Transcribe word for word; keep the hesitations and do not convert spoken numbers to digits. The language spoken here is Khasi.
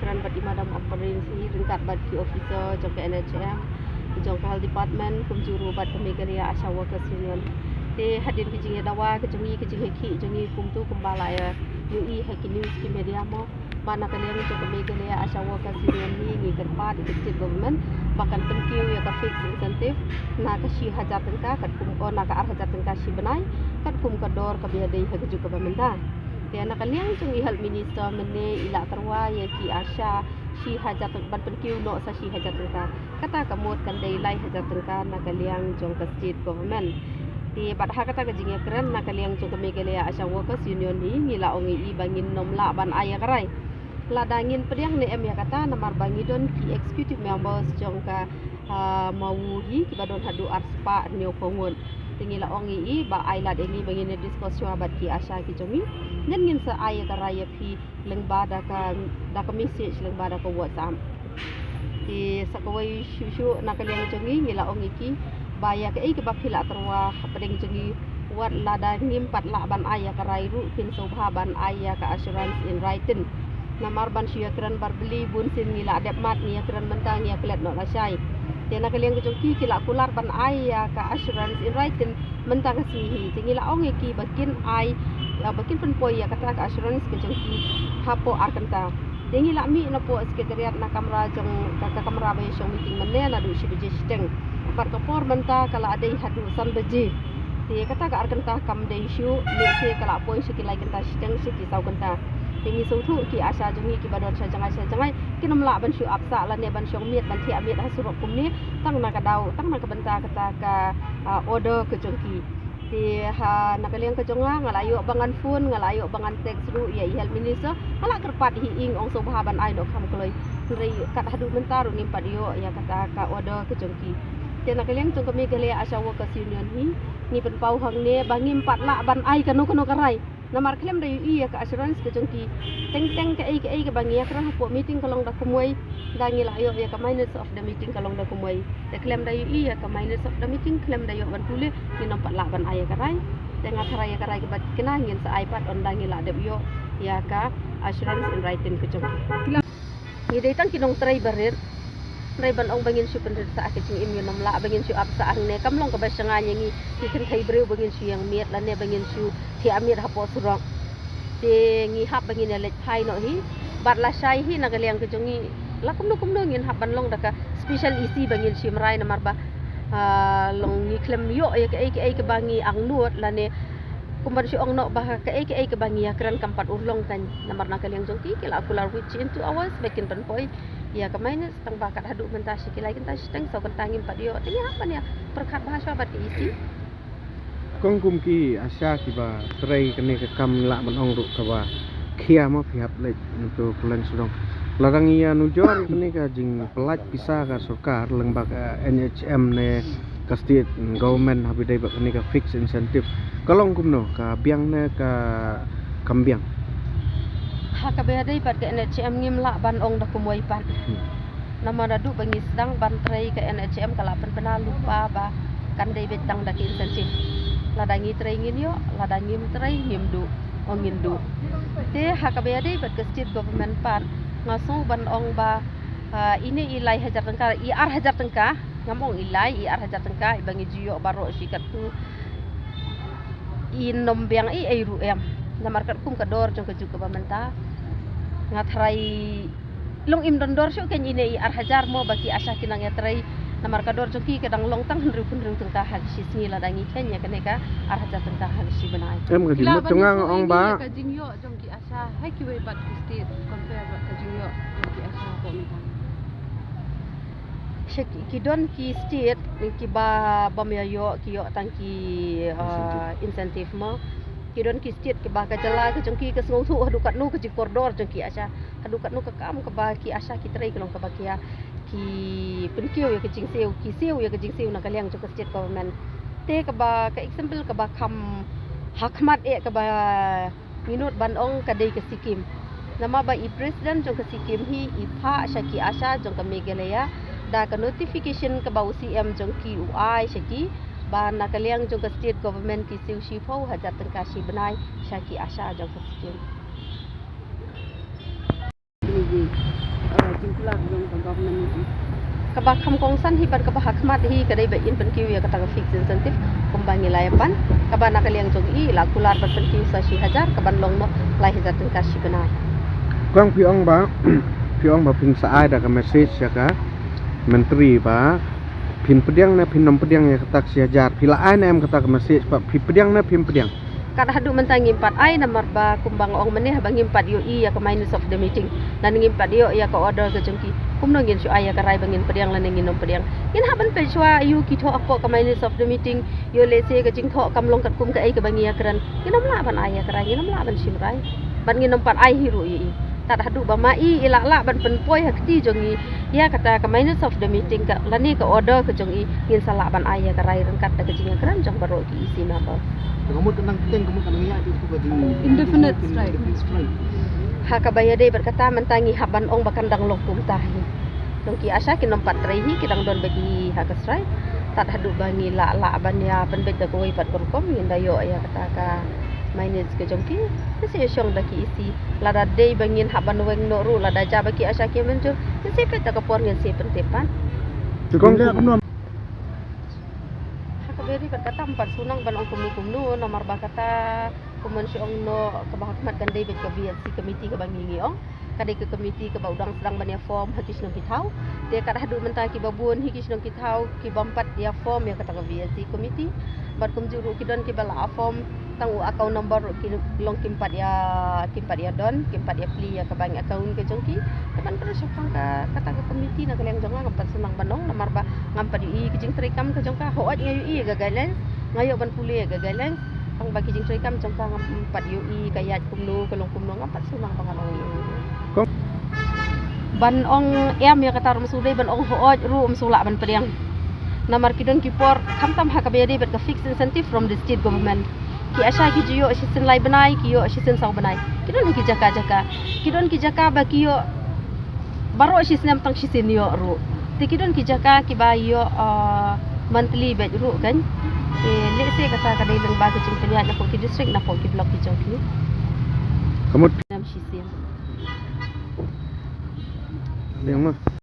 Bad i Madam Ampareen Singh ryngkat bad ki officer jong ka N H M, jong ka Health Department, kumjuh ruh bad ka Meghalaya ASHA Workers Union. Te hadien ka jingïadawa ka jong ngi, ka jingïakhih jong ngi kumto kumba la ïa ïohi ha ki news ki media mo, ba na ka liang jong ka Meghalaya ASHA Workers Union hi ngi kyrpad ïa ka State Government ba kan pynkiew ïa ka fixed incentive na ka shi hajar tyngka katkum, oh, na ka ar hajar tyngka shi bnai katkum ka dor kaba ïadei ha ka juk kaba mynta. Te na ka liang jong i Health Minister mynne i la tyrwa ïa ki ASHA shi hajar tyng-, ban pynkiew noh sa shi hajar tyngka. Kata ka mut kan dei lai hajar tyngka na ka liang jong ka State Government. Te bad ha kata ka jingïakren na ka liang jong ka Meghalaya ASHA Workers Union hi ngi la ong ïa i ba ngin nym lah ban ai ïa ka rai. Lada ngin pdiang ne em ïa kata, namar ba ngi don ki executive members jong ka, ah, MAWU hi kiba don haduh arspah hynñiewphew ngut. Te ngi la ong ïa i ba ai lad ïa ngi ba ngin ïa discuss shuwa bad ki ASHA ki jong ngi. Ngin, ngin sa ai ïa ka rai ïa phi lyngba da ka, da ka message, lyngba da ka WhatsApp. Te sa kawei shuh shuh na ka liang jong ngi ngi la ong ïa ki ba ïa kaei kaba phi la tyrwa hapdeng jong ngi, wat lada ngim pat lah ban ai ïa ka rai ruh, phin sngewbha ban ai ïa ka assurance in writing. Namar ban shu ïakren barbylli, bunsien ngi la dep mad, ngi ïakren mynta ngi ïaklet noh lashai. Te na ka liang ka jong ki ki la kular ban ai ïa ka assurance in writing mynta ka sngi hi. Te ngi la ong ïa ki ba kin ai, ba kin pynpoi ïa kata ka assurance ka jong ki hapoh ar kynta. Te ngi la mih napoh secretariat na kamra jong ka, ka kamra ba ïashong meeting mynne naduh shi baje shiteng. Bad ka por mynta ka la dei haduh san baje. Te kata ka ar kynta kam dei shuh, lehse ka la poi sha ki lai kynta shiteng, sha ki saw kynta. Te ngi sngewthuh ki ASHA jong ngi kiba don sha jngai sha jngai kin ym lah ban shu ap sah lane ban shong miet ban thiah miet ha surok kumne, tang na ka daw, tang na ka bynta kata ka, ah, order ka jong ki. Te ha na ka liang ka jong nga, nga la ïoh ba ngan phone, nga la ïoh ba ngan text ruh ïa i Health Minister, nga la kyrpad hi ïing ong sngewbha ban ai noh kham kloi. Hynrei kat haduh mynta ruh ngim pat ïoh ïa kata ka order ka jong ki. Te na ka liang jong ka Meghalaya ASHA Workers Union hi ngi pynpaw hangne ba ngim pat lah ban ai kano kano ka rai. Namar khlem da ïohi ïa ka assurance ka jong ki. Teng teng kaei kaei kaba ngi ïakren hapoh meeting ka long da kumwei, da ngi la ïoh ïa ka minutes of the meeting ka long da kumwei. Te khlem da ïohi ïa ka minutes of the meeting, khlem da ïoh ban pule, ngin ym pat lah ban ai ïa ka rai. Te nga tharai ïa ka rai kaba kena ngin sa ai pat ynda ngi la dep ïoh ïa ka assurance in writing ka jong ki. Ngi dei tang ki nongtrei barit. Hynrei ban ong ba ngin shu pynrit sah ka jingim, ngin ym lah ba ngin shu ap sah hangne, kam long kaba shngaiñ ïa ngi ki kynthei briew ba ngin shu ïeng miet lane ba ngin shu thiah miet hapoh surok. Te ngi hap ba ngin ïaleit phai noh hi. Bad lashai hi na ka liang ka jong ngi, la kumno kumno ngin hap ban long da ka special EC ba ngin shim rai, namar ba, ah, long ngi khlem ïoh ïa kaei kaei kaba ngi angnud lane kumban shu ong noh ba kaei kaei kaba ngi ïakren kam pat urlong kan. Namar na ka liang jong ki ki la kular within two hours ba kin pynpoi ïa ka minutes, tang ba kat haduh mynta sha ki lai kynta shiteng saw kynta ngim pat ïoh. Te ngi hap ban ïa pyrkhat bha shuwa bad ka EC. Kong kum ki ASHA kiba trei kane ka kam, lah ban ong ruh kaba khia mo, phi hap leit nangto Puleng Sudong. Lada ngi ïa nujor ïa kane ka jingpyllait pisa ka sorkar lyngba ka NHM ne ka state government ha ba ïadei bad kane ka fixed incentive, ka long kumno, ka biang ne ka kam biang? Ha kaba ïadei bad ka NHM ngim lah ban ong da kumwei pat. Hmm. Namar naduh ba ngi sdang ban trei ka NHM ka la pynbna lypa ba kan dei beit tang da ka incentive. Lada ngi trei ngin ïoh, lada ngim trei ngim duh, o ngin duh. Te ha kaba ïadei bad ka state government pat, nga sngew ban ong ba, ah, ine i lai hajar tyngka, i ar hajar tyngka, ngam ong i lai, i ar hajar tyngka iba ngi ju ïoh baroh shi katto, i nym biang ei ei ruh em. Namar katkum ka dor jong ka juk kaba mynta, nga tharai long im don dor shuh kein ine i ar hajar mo ba ki ASHA ki nang ïatrei. Namar ka dor jong ki ka dang long tang hynriew phew hynriew tyngka ha ka shi sngi, lada ngi kheiñ ïa kane ka ar hajar tyngka ha ka shi bnai. Em, ka jingmut jong nga nga ong ba ka jingïoh jong ki ASHA ha kiwei pat ki state compare bad ka jingïoh jong ki ASHA hapoh Meghalaya. Sha ki, ki don ki state kiba bym ïa ïoh, ki ïoh tang ki, ah, incentive mo. Ki don ki state kiba ka jylla ka jong ki ka sngewthuh haduh katno ka jingkordor jong ki ASHA, haduh katno ka kam kaba ki ASHA ki trei ka long kaba khia, ki pynkiew ïa ka jingsiew, ki siew ïa ka jingsiew na ka liang jong ka state government. Te kaba ka example kaba kham hakhmat eh kaba ngi nud ban ong ka dei ka Sikkim. Namar ba i president jong ka Sikkim hi i phah sha ki ASHA jong ka Meghalaya da ka notification kaba u CM jong ki u ai sha ki, ba na ka liang jong ka state government ki siew shiphew hajar tyngka shi bnai sha ki ASHA jong ka Sikkim. Ngi, Kaba kham kongsan hi bad kaba hakhmat hi ka dei ba in pynkiew ïa kata ka fixed incentive kumba ngi la ïa pan, kaba na ka liang jong i la kular ban pynkiew sa shi hajar, kaban long noh lai hajar tyngka shi bnai. Kong phi ong ba phi ong ba phin sa ai da ka message ïa ka Myntri ba phin pdiang ne phin ym pdiang ïa kata ka shi hajar, phi la ai ne em kata ka message ba phi pdiang ne phim pdiang? Kat haduh mynta ngim pat ai namar ba kumba nga ong mynne haba ngim pat ïohi ïa ka minutes of the meeting, lane ngim pat ïoh ïa ka order ka jong ki, kumno ngin shu ai ïa ka rai ba ngin pdiang lane ngin ym pdiang? Ngin hap ban peit shuwa ïa ki thoh hapoh ka minutes of the meeting, ïoh lehse ka jingthoh kam long katkum kaei kaba ngi ïakren, ngin ym lah ban ai ïa ka rai, ngin ym lah ban shim rai. Bad ngin ym pat ai hi ruh ïa i. Kat haduh ba ma i i lah lah ban pynpoi ha kti jong i ïa kata ka minutes of the meeting ka lane ka order ka jong i, ngin sa lah ban ai ïa ka rai ryngkat da ka jingïakren jong baroh ki E C member. Ka mut ka nang teng, ka mut ka nang ïa tu ka jing Indefinite strike. Indefinite strike. Ha kaba ïadei bad kata mynta ngi hap ban ong ba kan dang long kumta hi. Nong ki ASHA kin ym pat trei hi, ki dang don beit hi ha ka strike. Kat haduh ba ngi lah lah ban ïa pynbeit da kawei pat ka rukom, ngin da ïoh ïa kata ka minutes ka jong ki. Ngin sa ïa shong da ki E C. Lada dei ba ngin hap ban weng noh ruh, lada jia ba ki ASHA ki mynjur, ngin sa peit da ka por, ngin sa pyntip pat. Te kong, kumno? Ha kaba ïadei bad kata ym pat shu nang ban ong kumno kumno namar ba kata kumno shu ong noh, kaba hakhmat kan dei beit ka VHC committee kaba ngi ngi ong. Ka dei ka committee kaba u dang sdang ban ïa form ha ki shnong ki thaw. Te kat haduh mynta kiba bun hi ki shnong ki thaw ki bym pat ïa form ïa kata ka VHC committee. Bad kumjuh ruh ki don kiba la form tang u account number ruh ki long kim pat ïa, kim pat ïa don, kim pat ïa plie ïa ka bank account ka jong ki. Te ban kren shaphang ka, kata ka committee na ka liang jong nga ngam pat shu nang ban ong namar ba ngam pat ïohi ka jingtrei kam ka jong ka. Hooid nga ïohi ïa ka guidelines, nga ïoh ban pule ïa ka guidelines. Tang ba ki jingtrei kam jong ka ngam pat ïohi ka ïaid kumno, ka long kumno, ngam pat shu nang ba ngan ong ïa u. Kong? Ban ong em ïa kata ruh ym shu dei, ban ong hooid ruh ym shu lah ban pdiang. Namar ki don ki por khamtam ha kaba ïadei bad ka fixed incentive from the state government. Ki ASHA ki ju ïoh shisien lai bnai, ki ïoh shisien saw bnai. Ki don ha ki jaka jaka. Ki don ki jaka ba ki ïoh baroh shi snem tang shisien ïoh ruh. Te ki don ki jaka kiba ïoh, ah, monthly beit ruh kan. Te lehse kata ka dei lyngba ka jingpynïaid napoh ki district, napoh ki block ki jong ki. Ka mut. Snem shisien. Liang ma.